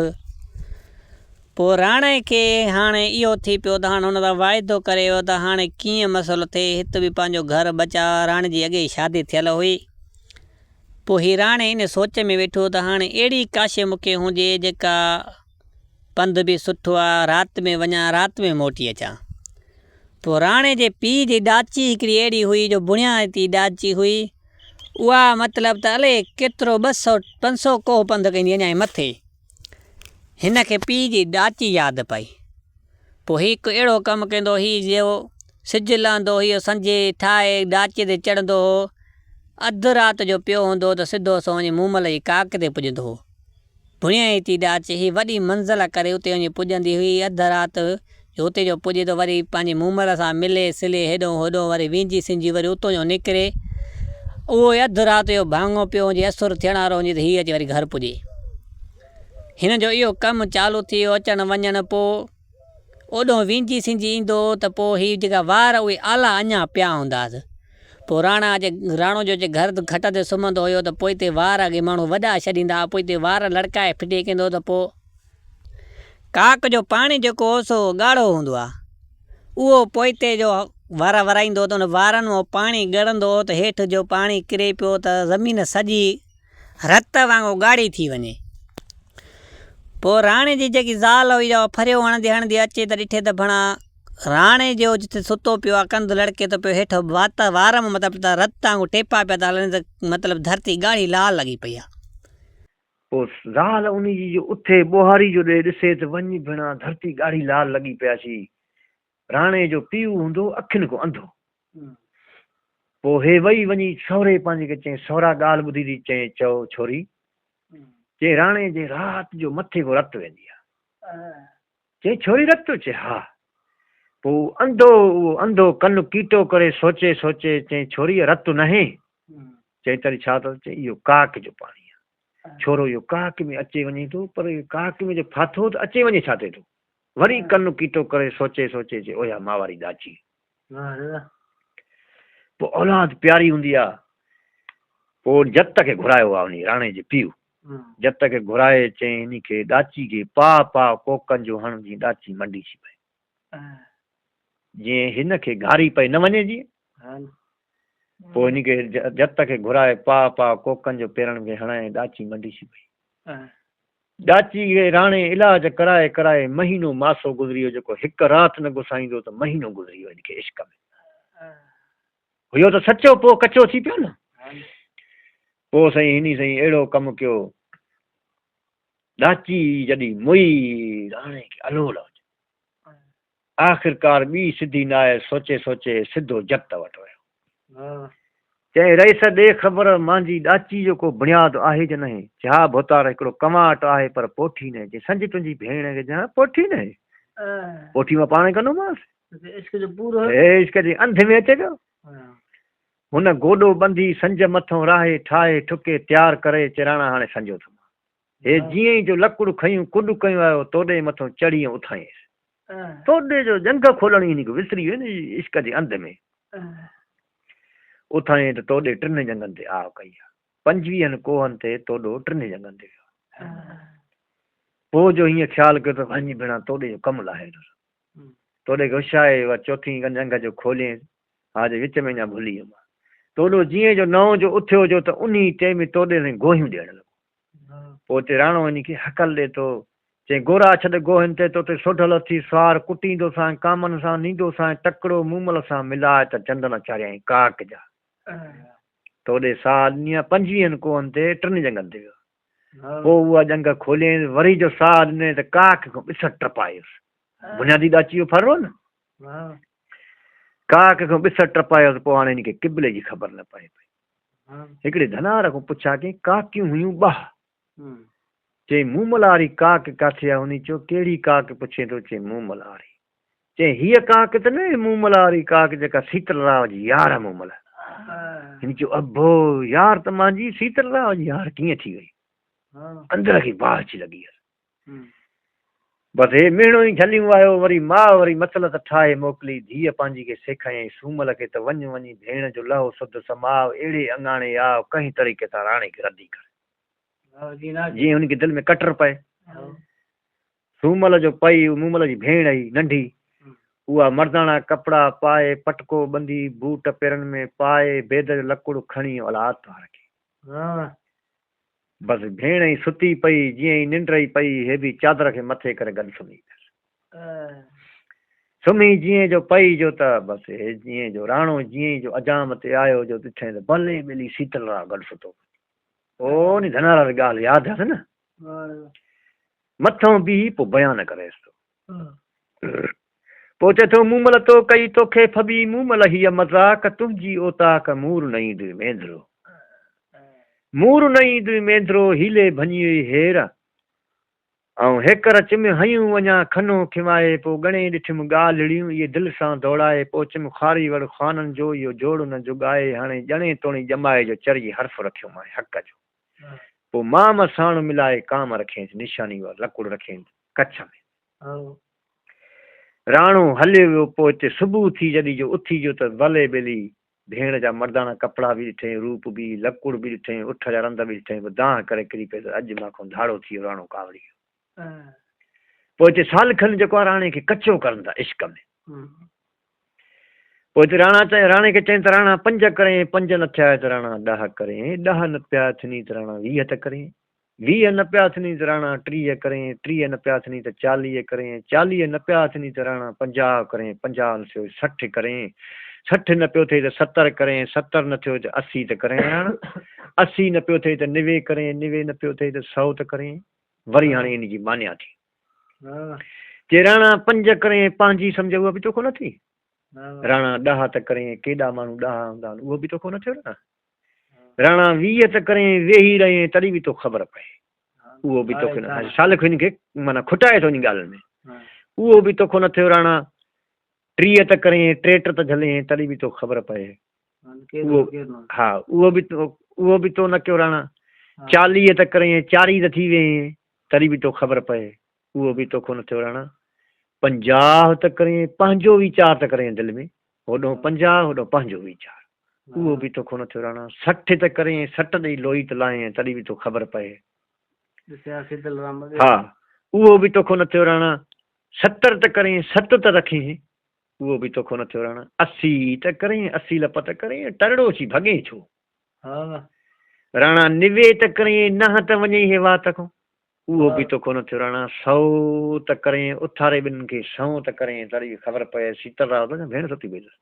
پوء راڻي کي هاڻي اهو ٿي پيو ته هاڻ هن سان واعدو ڪري ويو ته هاڻي ڪيئن مسئلو ٿئي، هت به پنهنجو گهر بچاء، راڻي جي اڳي ئي شادي ٿيل هئي. پوء هي راڻي ان سوچ ۾ ويٺو ته هاڻي اهڙي ڪا شيء مون کي هجي جيڪا پنڌ به سٺو آ، رات ۾ وڃان رات ۾ موٽي اچان. پوء راڻي جي پيء جي ڏاچي هڪڙي اهڙي هئي جو بڻياتي ڏاچي هئي، اها مطلب ته الائي ڪيترو 200 500 ڪوهه پنڌ ڪندي اڃا مٿي. هن کي پيء جي ڏاچي ياد پئي. پوء هي هڪ اهڙو ڪم ڪندو هي جو سج لهندو هيو سنجهي ٺاهي ڏاچي تي چڙهندو هو. اڌ رات جو پيو هوندو هو ته سڌو سنئون وڃي مومل جي ڪاڪ تي پڄندو هو. بڻيائتي ڏاچي هي وڏي منزل ڪري اتي وڃي پڄندي هئي. اڌ رات جو اتي جو پڄي ته وري پنهنجي مومل سان ملي سلي هيڏهون هوڏهون وري وينجهي سنجهي وري اتو جو نڪري. اهو ئي اڌ رات جو ڀاڱو پيو هجي اسر ٿيڻ وارو هجي ته هي اچي وري گهر پڄي. هن جو اهو ڪم چالو ٿي ويو اچڻ وڃڻ پوء اوڏهون وينجهي سنجهي ايندو هو ته پوء هي جيڪا وار اهي آلا اڃا پيا هوندا هئس. پوء راڻا جي راڻو جو جي گهر کٽ تي سمهندو هيو ته پوئتي وار اڳي ماڻهو وڏا ڇڏيندا هئا پوئتي وار لڙڪائي ڦٽي ڪندو هو ته پوء ڪاڪ جو پاڻي جيڪو هو سو ڳاڙهو هوندو آهي. اهو پوئتي جو وار ورائيندو هو ته ان وارن مان پاڻي ڳڙندو هو ته هيٺ جو پاڻي ڪري پيو ته زمين سڄي رت وانگر ڳاڙهي ٿي وڃي. پوء راڻي جي جيڪي زال هئي جا ڦريو هڻندي هڻندي اچي ته ڏٺي ته ڀڻا راڻي جو جتي ستو پيو آهي ڪنڌ لڙڪي ٿو پيو هيٺ وات وار مان مطلب ته رت وانگر ٽيپا پيا ٿا هلن ته مطلب ڌرتي ڳاڙهي لال لڳي پئي آهي. پوء زال انهي جي جو اٿي ٻوهاري جو ڏي ڏسي ته وڃ ڀيڻا ڌرتي ڳاڙهي لال لڳي پياسي. راڻي جو پيء هوندو اکين کان انڌو. پوء هي وئي وڃي سهري پنهنجي کي چيائين سهرا ڳالهه ٻڌي ٿي چيائين چئو ڇوري. چيائين راڻي جي رات جو مٿي کان رت ويندي آ. چيائين ڇوري رت؟ چيائين ها. پوء انڌو اهو انڌو ڪن ڪيٽو ڪري سوچي سوچي چيائين ڇوري رت ناهي. چيائين تڏهن ڇا اٿس؟ چيائين اهو ڪاڪ جو پاڻي آ. ڇورو اهو ڪاڪ ۾ اچي وڃي ٿو پر اهو ڪاڪ ۾ جو ڦاٿو ته اچي وڃي ڇا تي ٿو. وري ڪن ڪيٽو ڪري سوچي سوچي چي اويا مان واري ڏاچي. پوء اولاد پياري هوندي آ. پوء جت کي گهرايو آ انهي راڻي جي پيء. جت کي گهرائي چيائين انهي کي ڏاچي کي پاء پاء ڪوڪن جو هڻ جيئن ڏاچي منڊي ٿي پئي. جيئن هن کي گهاري پئي نه وڃي جيئن. پوء انهي کي جت کي گهرائي پاء پاء ڪوڪن جو پيرن کي هڻائي ڏاچي منڊي ٿي پئي. ڏاچي کي راڻي علاج ڪرائي ڪرائي مهينو ماسو گذري ويو جيڪو هڪ رات نه گسائيندو ته مهينو گذري ويو هن کي عشق ۾. هيو ته سچو پوء ڪچو ٿي پيو نه. پوء سائين هني سائين اهڙو ڪم ڪيو ڏاچي جڏهن موئي راڻي کي الوڙ اچي. آخرڪار ٻي سڌي ناهي سوچي سوچي سڌو جت وٽ ويو. چيائين رئيس ڏي خبر مانجي ڏاچي جو ڪو بڻياد آهي جي نهين؟ چي ها ڀوتار هڪڙو ڪنواٽ آهي پر پوٺي نهين. چي سنج تنهنجي ڀيڻ کي؟ چي ها پوٺي نهين. پوٺي مان پاڻ ڪندومانس. هي عشق جي انڌ ۾ اچي پيو. هن گوڏو ٻنڌي سنج مٿئون راهي ٺاهي ٺڪي تيار ڪري چي راڻا هاڻي سنجو ٿو مان. هي جيئن ئي جو لڪڙ کنيون ڪڏ ڪيون آيو توڏي مٿئون چڙهي ۽ اٿايائينس. توڏي جو ڄنگهه کولڻ ئي هن کي وسري ويو نه عشق جي انڌ ۾. اٿايائين ته توڏي ٽن ڄنگهن تي آء ڪئي آ. پنجويهن ڪوهن تي توڏو ٽن ڄنگهن تي ويو آ. پوء جو هيئن خيال ڪيو ته وڃ ڀيڻا توڏي جو ڪم لاهي ٿس. توڏي کي هوشياري اها چوٿين ڄنگهه جو کوليائينس ها جي وچ ۾ اڃا ڀلي ويم. توڏو جيئن جو نئون جو اٿيو جو ته انهي ٽيم توڏي سائين گوهيون ڏيڻ لڳو. پوء اتي راڻو وڃي کي هڪل ڏئي ٿو، چئين گورا ڇڏ گوهين تي توتي سوڍل اٿي سوار، ڪٽيندوسانء ڪامن سان، نيندوسانء تڪڙو، مومل سان ملاء ته چندن چاريائين ڪاڪ جا. توڏي ساهه ڏني آ پنجويهن ڪوهن تي ٽن ڄنگهن تي ويو. پوء اها ڄنگهه کوليائين وري جو ساهه ڏنائين ته ڪاڪ کان ٻسٽ ٽپايس. بنيادي ڏاچي جو ڦر هو نه. ڪاڪ کان ٻسٽ ٽپايس پوء هاڻي هن کي قبلي جي خبر نه پئي پئي. هڪڙي ڌنار کان پڇا ڪيائين، ڪاڪيون هيون ٻه. چيائين، مومل واري ڪاڪ ڪاٿي آهي؟ هن چيو، ڪهڙي ڪاڪ پڇين ٿو؟ چيائين، مومل واري. چيائين، هيء ڪاڪ ته نه مومل واري ڪاڪ جيڪا سيتل راء جي يار آهي مومل. هن چيو، ابو، يار ته مانجي سيتل راء جي يار ڪيئن ٿي وئي؟ اندر کي باهه اچي لڳي هيس. بس هي مهڻو ئي جهليون آيو، وري ماء وري مصلحت ٺاهي موڪلي، ڌيء پنهنجي کي سيکايائين سومل کي ته وڃ وڃي ڀيڻ جو لهو سڌ سماء، اهڙي اڱاڻي آء، ڪنهن طريقي سان راڻي کي ردي ڪر. جيئن هن کي دل ۾ ڪٽر پئي. سومل جو پئي، مومل جي ڀيڻ هئي ننڍي، اها مرداڻا ڪپڙا پائي، پٽڪو ٻنڌي، بوٽ پيرن ۾ پائي، بيد جو لڪڙ کڻي اولاد وار کي. بس ڀيڻ ئي ستي پئي، جيئن ئي ننڊ ئي پئي، هي به چادر کي مٿي ڪري گڏ سمهي پيس. سمهي جيئن جو پئي جو ته بس هي جيئن جو راڻو جيئن ئي جو اجام تي آيو جو ڏٺئين ته بلي ٻيلي سيتل راء گڏ ستو پيو. او ني ڌنارا ري ڳالهه ياد هيس نه. مٿئون بيهي پوء بيان ڪريس ٿو. پوء چئي ٿو مومل تو ڪئي توکي ڦٻي مومل هيء مذاق تنهنجي اوطاق مور نه ايندوئي مينڌرو مور نه ايندوئي مينڌرو هيلي ڀڃي وئي هير ۽ هيڪر چم هنيون وڃان کنو کنوائي پوء ڳڻي ڏٺم ڳالهڙيون اهي دل سان ڊوڙائي پوء چم خاري وڙ خوانن جو اهو جوڙ نه جڳائي هاڻي ڄڻي توڻي ڄمائي جو چري حرف رکيومانء حق جو پوء مام ساڻ ملائي ڪام رکينس نشاني وار لڪڙ رکينس ڪڇ ۾. راڻو هليو ويو پوء اتي صبح ٿي جڏهن جو اٿي جو ته ولي ٻيلي ڀيڻ جا مرداڻا ڪپڙا به ڏٺئين، روپ به، لڪڙ به ڏٺئين، اٺ جا رند به ڏٺئين، پوء دانهن ڪري ڪري پيس ته اڄ مان کان ڌاڙو ٿي ويو راڻو ڪاوڙي ويو. پوء اتي سال کن جيڪو آهي راڻي کي ڪچو ڪرن ٿا عشق ۾. پوء اتي راڻا چئين راڻي کي چئين ته راڻا پنج ڪرين، پنج نه ٿيا ته راڻا 10 ڪرين، 10 نه پيا ٿني ته راڻا 20 ته ڪرين. 20 نه پيا ٿني ته راڻا 30 ڪرين، 30 نه پيا ٿني ته 40 ڪرين، 40 نه پيا ٿني ته راڻا 50 ڪرين، 50 نه ٿيو 60 ڪرين. 60 نه پيو ٿئي ته 70 ڪرين، 70 نه ٿيو ته 80 ته ڪرين راڻا، 80 نه پيو ٿئي ته 90 ڪرين، 90 نه پيو ٿئي ته 100 ته ڪرين. وري هاڻي ان جي مانيا ٿي. چي راڻا پنج ڪرين، پنهنجي سمجهه اها به توکان نه ٿي. راڻا ڏهه ته ڪرين، ڪيڏا ماڻهو ڏاها هوندا آهن، اهو به توکان نه ٿيو راڻا. راڻا 20 ته ڪرين، ويهي رهين، تڏهن به توکي خبر پئي. اهو به توکي نه سالڪ هن کي معنيٰ کٽائي ٿو ان ڳالهين ۾. اهو به توکان نه ٿيو راڻا. 30 ته ڪرين، ٽيٽ ته جهلين، تڏهن به توکي خبر پئي. اهو ها اهو به اهو به تو نه ڪيو راڻا. 40 ته ڪرين، چاري ته ٿي وئين، تڏهن به توکي خبر پئي. اهو به توکان نه ٿيو راڻا. 50 ته ڪرين، پنهنجو ويچار ته ڪرين دل ۾. هوڏهون 50، هوڏهون پنهنجو ويچار. اهو به توکان نه ٿيو راڻا. 60 ته ڪرين، سٽ ڏئي لوئي ته لاهين، تڏهن به توکي خبر پئي. ها اهو به توکان نه ٿيو راڻا. 70 ته ڪرين، ست ته رکين، اهو به توکان نه ٿيو راڻا. 80 ته ڪرين، 80 لپ ته ڪرين، ٽرڙو ٿي ڀڳين ڇو؟ راڻا 90 ته ڪرين، نهن ته وڃئي هي وات کان، اهو به توکان نه ٿيو راڻا. 100 ته ڪرين، اٿاري ٻنهن کي سئو ته ڪرين، تڏهن به خبر پئي. سيتل راء ته ڀيڻ ستي پئي اٿس.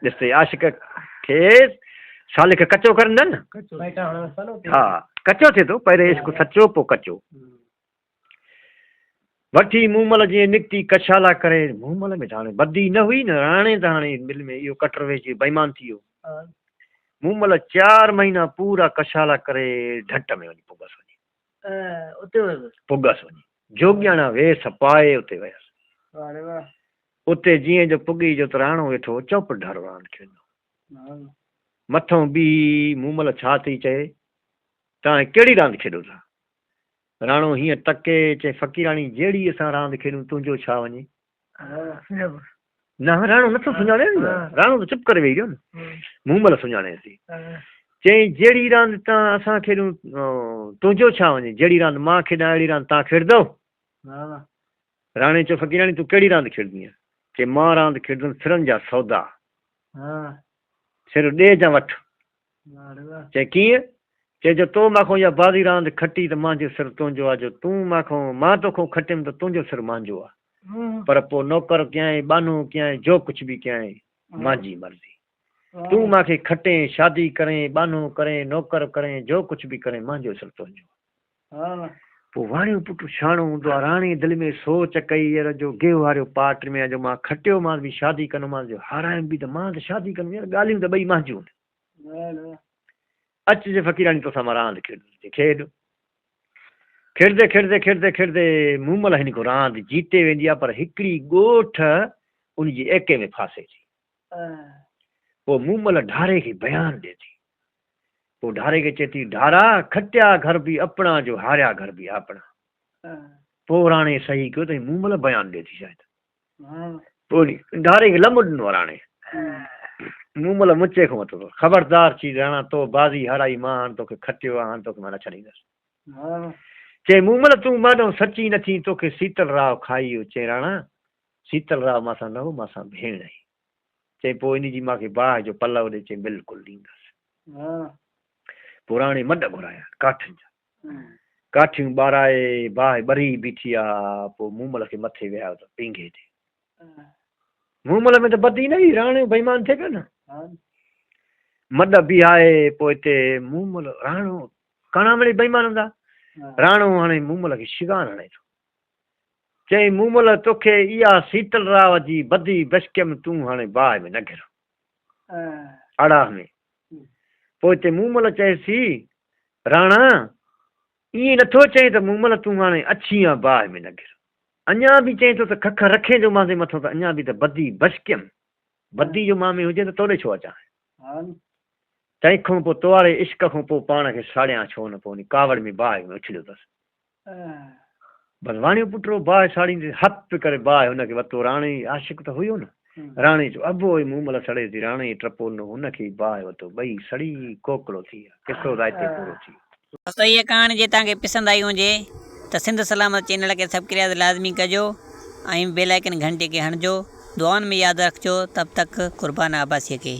ڏس ته عاشق کي سالڪ ڪچو ڪرن نه. ها ڪچو ٿئي ٿو، پهرين عشق سچو پوء ڪچو. وٺي مومل جيئن نڪتي ڪشالا ڪري. مومل ۾ ته هاڻي بدي نه هئي نه راڻي ته هاڻي دل ۾ اهو ڪٽر ويجهي بيمان ٿي ويو. مومل چار مهينا پورا ڪشالا ڪري ڍٽ ۾ وڃي پڳس وڃي. پڳس وڃي. جوڳياڻا ويس پائي اتي ويس. اتي جيئن جو پڳي جو ته راڻو ويٺو هو چؤپٽ ڍارو راند کيڏندو. مٿئون بيهي مومل ڇا ٿي چئي، توهان ڪهڙي راند کيڏو ٿا؟ راڻو هيئن تڪي چئي فقيراڻي جهڙي اسان راند کيڏون تنهنجو ڇا وڃي؟ نه راڻو نٿو سڃاڻي نه راڻو ته چپ ڪري ويهي رهيو نه مومل سڃاڻيس ٿي. چيائين جهڙي راند تان اسان کيڏون تنهنجو ڇا وڃي؟ جهڙي راند مان کيڏان اهڙي راند تان کيڏندؤ؟ راڻي چيو فقيراڻي تون ڪهڙي راند کيڏندينء؟ چي مان راند کيڏندم سرن جا سودا. سر ڏي جا وٺ. چئي ڪيئن؟ چئي جو تو مان کان اها بازي راند کٽي ته مانجو سر تنهنجو آ، جو تون مان کان، مان توکان کٽيم ته تنهنجو سر مانجو آ. پر پوء نوڪر ڪيائين، ٻانهو ڪيائين، جو ڪجهه به ڪيائين، مانجي مرضي. تون مان کي کٽين، شادي ڪرين، ٻانهو ڪرين، نوڪر ڪرين، جو ڪجهه به ڪرين، مانجو سر تنهنجو آ. پوء واڻيو پٽ سياڻو هوندو آ. راڻيء دل ۾ سوچ ڪئي، يار جو گيهه هاريو پاٽ ۾ آ، جو مان کٽيومانس به شادي ڪندومانس، جو هارايم به ته مان ته شادي ڪندم، يار ڳالهيون ته ٻئي مانجون آهن. اچ جي فقيراڻي توسان مان راند کيڏندس. چي کيڏ. کيڏندي کيڏندي کيڏندي کيڏندي مومل هن کان راند جيتي ويندي آ، پر هڪڙي ڳوٺ ان جي ايڪي ۾ ڦاسي ٿي. پوء مومل ڍاري کي بيان ڏي ٿي. پوء ڍاري کي چئي ٿي، ڍارا، کٽيا گهر به اپڻا جو هاريا گهر به آپڻا. پوء راڻي صحيح ڪيو ته هي مومل بيان ڏي ٿي شايد. پوء ڍاري کي لم ڏنو راڻي. مومل مچي کان ورتو اٿس. خبردار چي راڻا تو بازي هارائي مان هاڻ توکي کٽيو آ هاڻ توکي مان نه ڇڏيندس. چئي مومل تون مان ڏانهن سچي نه ٿين توکي سيتل راء کائي ويو. چئي راڻا سيتل راء مان سان نه هو مان سان ڀيڻ هئي. چئي پوء ان جي مان کي باهه جو پلئه ڏي. چئي بلڪل ڏيندس. پوء راڻي مڏ گهرايا ڪاٺين جا. ڪاٺيون ٻارائي باهه ٻري بيٺي آ. پوء مومل کي مٿي ويهايو اٿس پينگهي تي. مومل ۾ ته بدي نه هئي، راڻو بيمان ٿئي پيو نه. مڏ بيهائي پوء اتي مومل راڻو ڪڻا مڙئي بيمان هوندا. راڻو هاڻي مومل کي شگان هڻي ٿو. چيائين مومل توکي اها سيتل راء جي بدي بشڪيم تون هاڻي باهه ۾ نه گهر. آڙاهه ۾. پوء اتي مومل چيس راڻا ائين نٿو چئين ته مومل تون هاڻي اڇي آن باهه ۾ نه گهر. اڃا به چئين ٿو ته کک رکين جو مانسين مٿو ته اڃا به ته بدي بشڪيم. بدي جو مان ۾ هجي ته توڏي ڇو اچان. تنهن کان پوء تواري عشق کان پوء پاڻ کي ساڙيان ڇو نه پوء انهي ڪاوڙ ۾ باهه ۾ اڇليو اٿس. بس واڻيو پٽڙو باهه ساڙيندي هپ ڪري باهه هن کي وتو. راڻي عاشق ته هيو نه. راڻي چيو ابو اي مومل سڙي ٿي. راڻي ٽپو ڏنو هن کي ئي باهه وتو. ٻئي سڙي ڪوڪڙو ٿي ويا. قصو رائتي پورو ٿي ويو. دوستو هيء ڪهاڻي جي توهان کي پسند آئي هجي ته سنڌ سلامت چينل کي سبڪرياز لازمي ڪجو ۽ بيل آئيڪن گهنٽي کي هڻجو دعائن ۾ ياد رکجو تب تڪ قربان عباسيء کي.